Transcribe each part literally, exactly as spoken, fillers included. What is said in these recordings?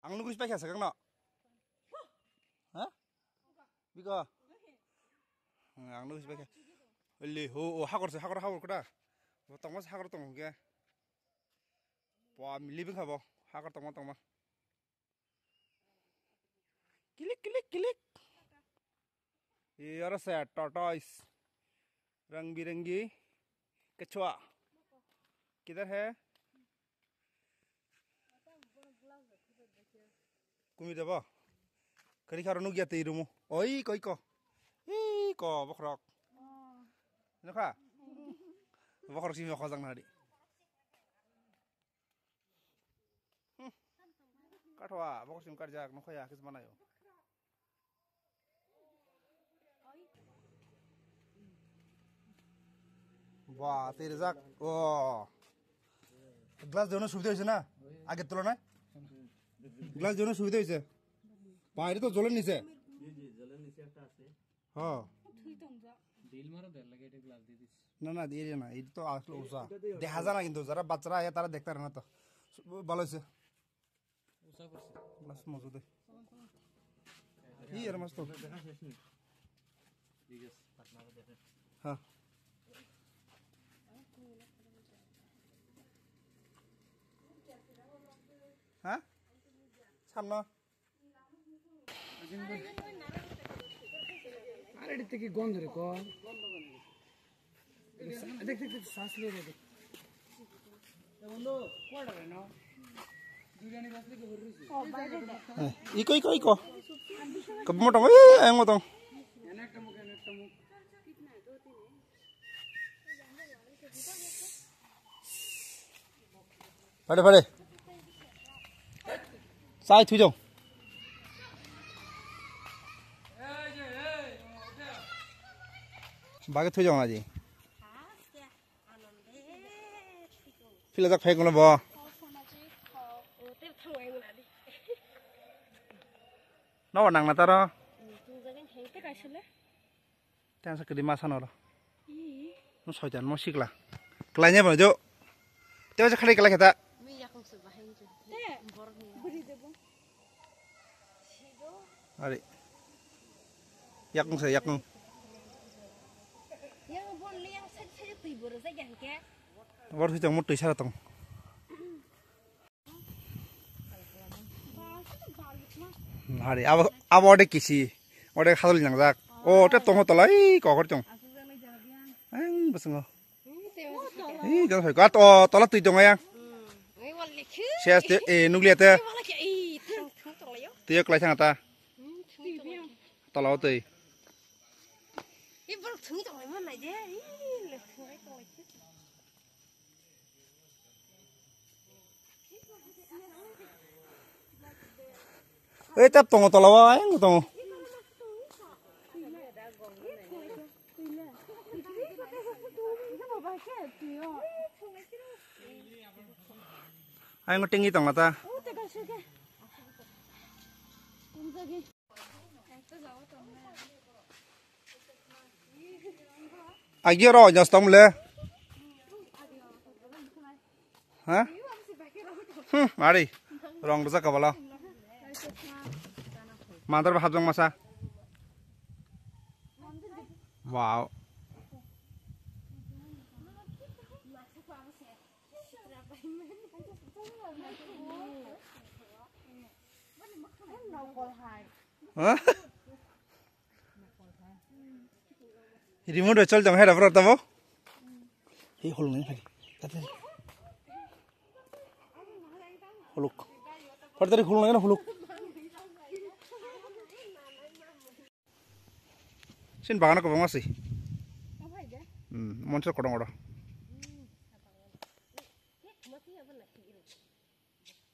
Ang nugui pai kha sakang no. Ha? Biko. Ang nugui pai kha. Oli ho, o hakor se, hakor, hakor kota. Bo tongma se hakor tong ke. Bo living khabo. Hakor tongma tongma. Kilik, kilik, kilik. Ye aro se tortoise. Rang birangi kechua. Kidhar hai? Kumi debo. Kari kharo nugya tei rumo. Oi, koi ko. Ii, ko, bokrok. Nukha? Bokrok simi khojang nadi. Hmm. Kathwa, bokor sim karjak, nukha ya, kis manayo. Ba, tei rijak. O. Glass deono subida hoise na? Ager tulonai? Glass deono subida hoise. Baire to joler niche. Ha. Drill maro der lage, eta glass di dis. Na, na, দিয়ে না, এটা তো আসলে উষা। দেখা যায় না কিন্তু, যারা বাচ্চারা আহে, তারা দেখতে পারে না তো। ভালো হয়েছে। উষা করছে। Glass মজুদ আছে। এই আর মাছ তো। ঠিক আছে, আপনারা দেখেন। হ্যাঁ। হ্যাঁ? সামনে। আরে, এটা কি গন্ধ রে, কর? দেখ, দেখ, দেখ, শ্বাস নিয়ে দেখ। Iko, iko, iko. Kebun motong, eh, yang motong. Pare, pare. Sai thui jong. Bage thui jong aji. Phila jak phai kono bo. No nang na taro. Tang sa kedi masa noro. Ih. No soitan mo sikla. Kelanya bo jo. Teo je khali kelai khata. Mi yakung se bahai jo. Te. Borok ni. Beri debo. Ari. Yakung se yakung. Yang bon le yang sai sai tui boro sai yang ke. Bor si tong mo tui sara tong. Hari abo abo ode kisi, ode khadol nangjak. O te tongo tola ei kokor tong. Ang basango. Ei jang hoi kat o tola tui tong ayang. Ses te e nuklia te. Tui klai thang ta. Tola o tui. Ei tap tongo tola o ayang tongo. Ayang tinggi tongo ta. Agi oro ojas tong le. Ha? Hmm, mari. Rong rwjak kabalo. Mandar ba hapjak masa. Wow. Ha? Remote bai chol jong hai rw tamo. Hei huluk nai phai. Huluk. Phar tari huluk nai huluk. Sin bagano kwbangma se. Hmm, monthor kodong oro.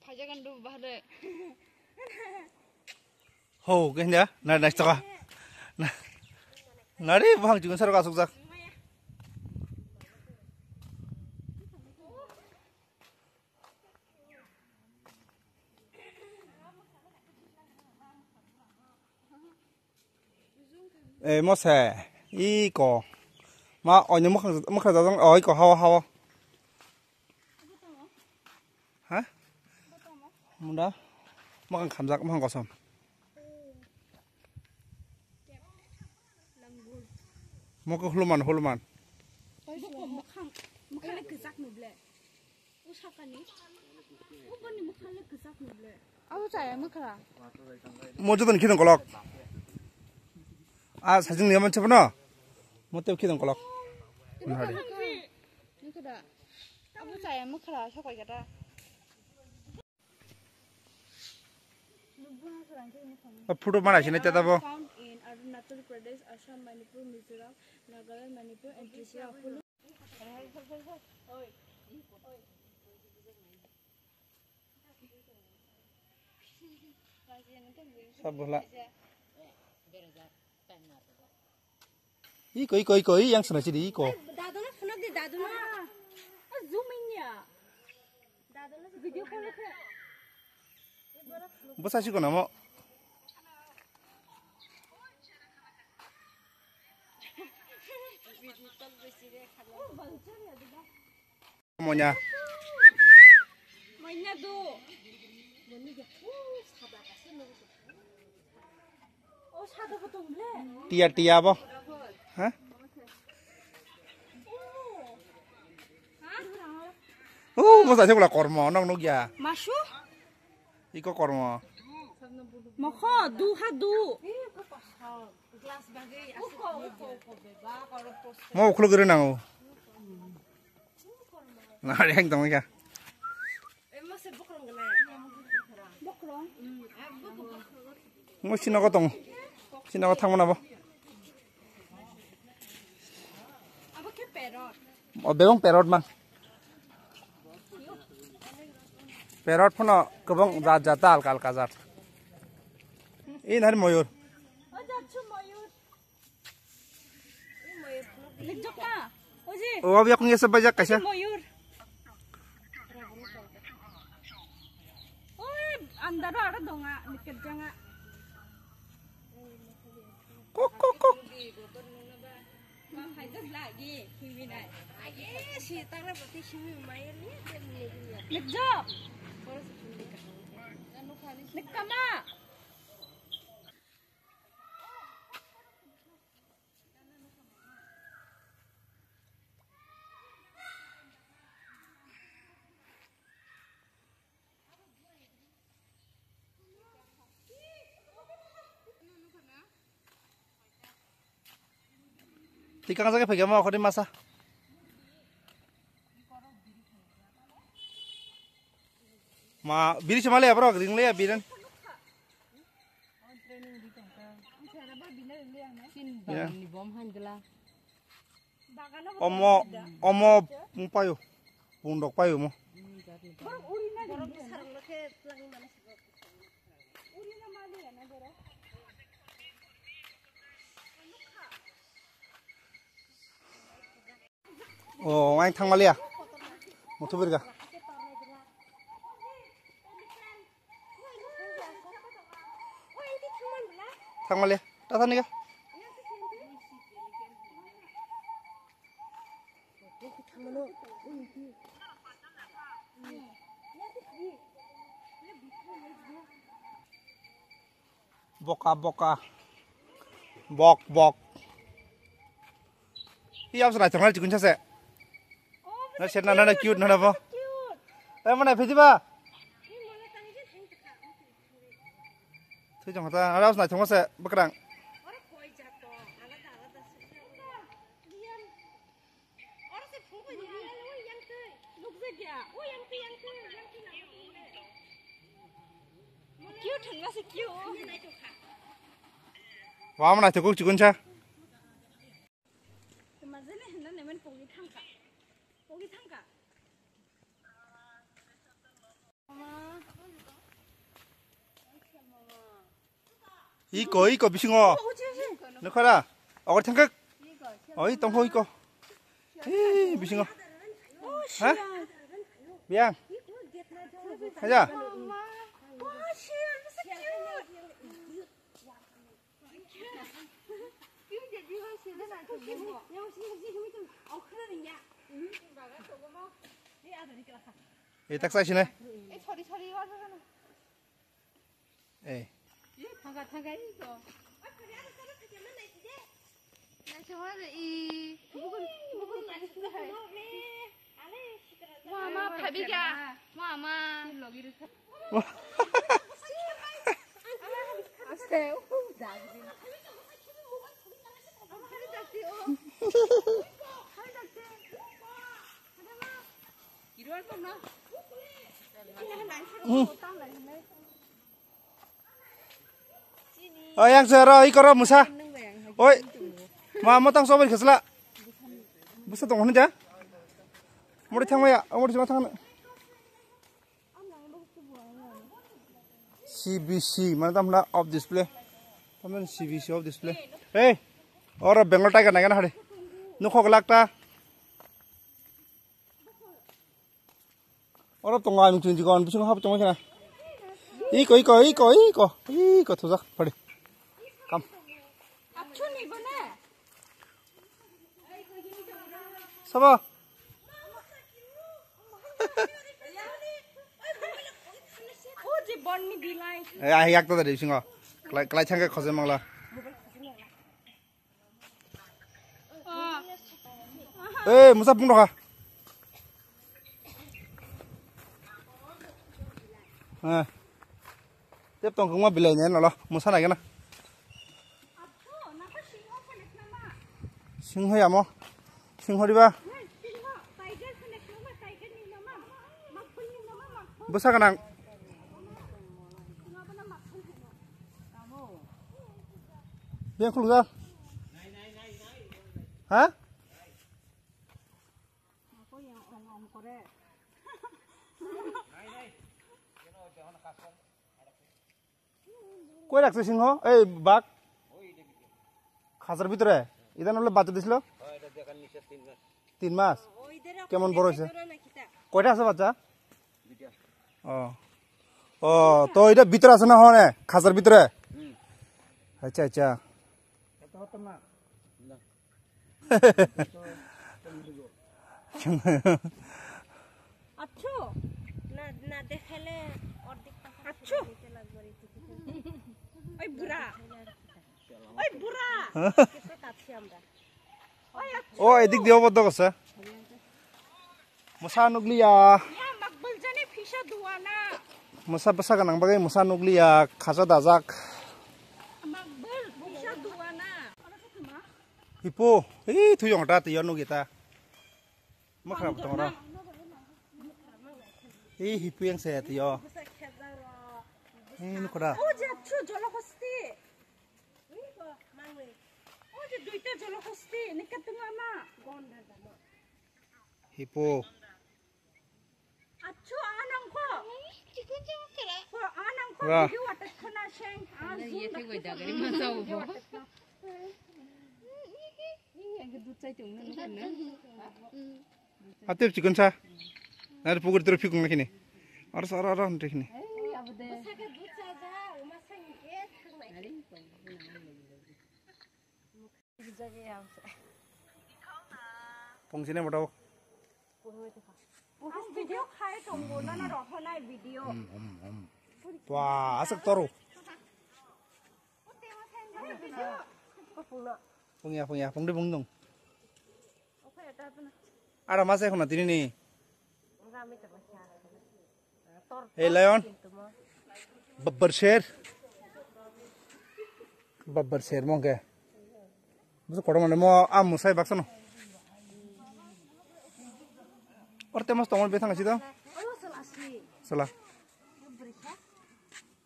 Phaijagan du bahre. Ho, kenya, na nice taka. Na, nari bahang juga sar kasuk jak. Eh, mose, iko. Ma, onyo mukhang, mukhang jajang, oh, iko, hawa, hawa. Ha? Munda? Mwkhang khamjak, mwkhang kosom. Mokhe huluman, huluman. Boko mwkhang, mwkhang le kwchak nuble. O sakani. O boni mwkhang le kwchak nuble. Abo chaya mwkhra. Mo joto ni khidong kolok. A sajing ni yaman chapno. Mo tep khidong kolok. Abo chaya mwkhra sakai kata. O photo mana sini teta bo. Found in Arunachal Pradesh, Assam, Manipur, Mizoram, Nagaland, Manipur, and Tripura. Sab bwla. Iko, iko, iko, i yang sana sidi, iko. Dadono phunuk di, dadono. Ah, zoom in ya. Dadono video call khe. Bwsa si kono mo. Monya. Monya do. O sada bo tong le. Tia, tia bo. Ha? Oh, mo sa se bula kormo, nong nugya. Masu? Iko kormo. Mokho, du ha du. Mo ukhuluk giri nango. Nari ekdom ya. Mo sinogo tong. Sinogo thangmana bo. O bebong parrot ma. Parrot phano kwbang jat jat ta alka alka jat. Ini hari moyur. Likjokma. Oji. O abi akung yasa bajak kaisa. Moyur. Oi, andaro aro donga, likjanga. Kok kok kok. Likjok. Likkama. Tikang jage phai ma khodi masa. Ma biri se male abro ring le biren. Sin bagan ni bom han dela. Omo, omo, payo. Pundok payo mo. O, ang thangmaliya. Muthubirga. Thangmaliya. Tathaniga. Boka, boka. Bok, bok. Iya, abs naithok nai chikun sase. Na ser na na cute na bo. Eh, mana phidi ba? Thui jong ta, ara abs naithok se bakrang. Wa mana thukuk chikun cha. Iko, iko, bisingo. Nukhara, ogor thangkak. Oi, tongkho iko. Hei, bisingo. Ha? Biang. Aja. Ita ksa sini. Eh. Thangka, thangka, iko. Naisawari, i. Bukul, bukul, Mama, phabi kya? Mama. Aste. O yang sero, i koro musa. Oi. Ma, mo tang sobai khasla. Busa tong hanja. Mori thang maya, mori thang thang. C B C, mana tam na off display. Tamen C B C off display. Hey. Oro Bengal Tiger naikana hari. Nukhok lakta. Oro tongo ani twenty gon bisingo hap tongo khena. Iko, iko, iko, iko, iko thujak padi. Kam. Sabo. Eh, ah, yak to dari bisingo. Klai, klai thangke khojai mangla. Eh, musa pung doka. Eh. Tep tong kungma bilai ne nolo, musa nai gana. Singho yamo. Singho riba. Bwsa gwnang. Beng khulukjak. Ha? Koi rakse singho? Ei, bak. Khasar bhitori? Idan hole bachcha disil? তিন মাস? কেমন বড় হয়েছে? কয়টা আছে বাচ্চা? ও। ও, তো এটা ভিতরে আছে না, হনে? খাঁচার ভিতরে? আচ্ছা, আচ্ছা। আচ্ছা। না, না দেখালে অর্ধেক টাকা আচ্ছা। নিতে লাগবে রে। ওই বুড়া। ওই বুড়া। কিছু কাছে আমরা। O, edik diyo boddo gosa. Musa nukliya. Ya, makbul jani phisa duana. Musa bwsa gwnang bagwi musa nukliya, khaja dajak. Makbul phisa duana. Hipu, hi thuyong ta tiyo nukita. Makra tong ra. Hi hipu yang saya tiyo. Hi nukra. O je chu jolo hosti. Oi, je duita jolo hosti, nikha tunga ma. Hipu. Achu anang ko. Ko anang ko. Wa. Video atat khana sheng. Ah, zoom dak khana. Atep chikon sa. Nari pukur tero phikung nakhini. Aro sa aro aro hante khini. Pungsine moto. Video khai tongbo nana rohonai video. Wah, asik toru. Pungya, pungya, pungdi pungdung. Ada masa khuna tini ni. Hey, lion. Babbar sher. Babbar sher mongke. Busu kotor mane mo am musai baksa no. Orte mas tongol bethang asi to. Sala.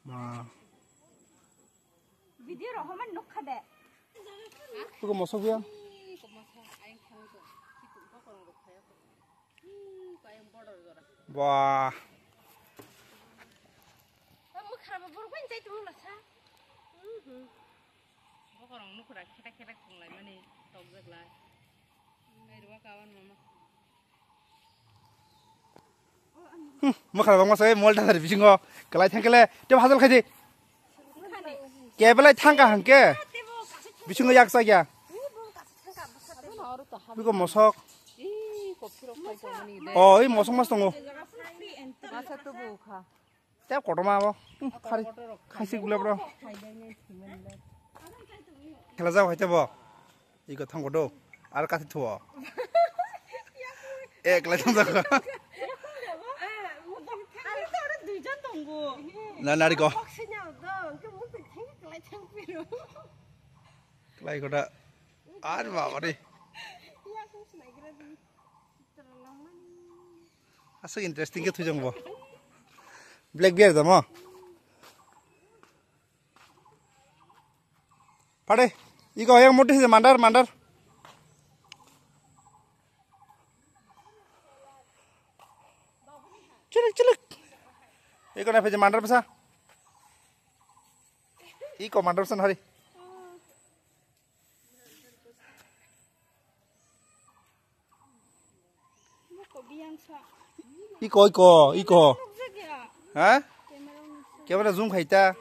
Ma. Video rohormani nukha de. Tuku mosok ya. Wah. Bokorong nukura kheta kheta khunglai mani tokjak lai. Nai ruwa kawan mama. Hmm, mwkhra bangma sai mol thar bisingo. Kalai thangkele, tebo hajal khaidi. Kebelai thangka hangke. Bisingo yak sa ya. Biko mosok. Oh, i mosok mas tongo. Masa tubu kha. Tei kotorma bo. Hmm, khari. Khaisi gula bro. Khela jao hai tebo. Iko thangko do. Ar kathi thuo. Ek lai thang jako. Na nari ko. Klai ko da. Ar baba re. Aswk interesting khe thwijang bo. Black bear da mo. Pade, iko yang moti se mandar, mandar. Cilik, cilik. Iko na pheje mandar besa. Iko mandar besa hari. Iko, iko, iko. Ha? Camera zoom khai ta.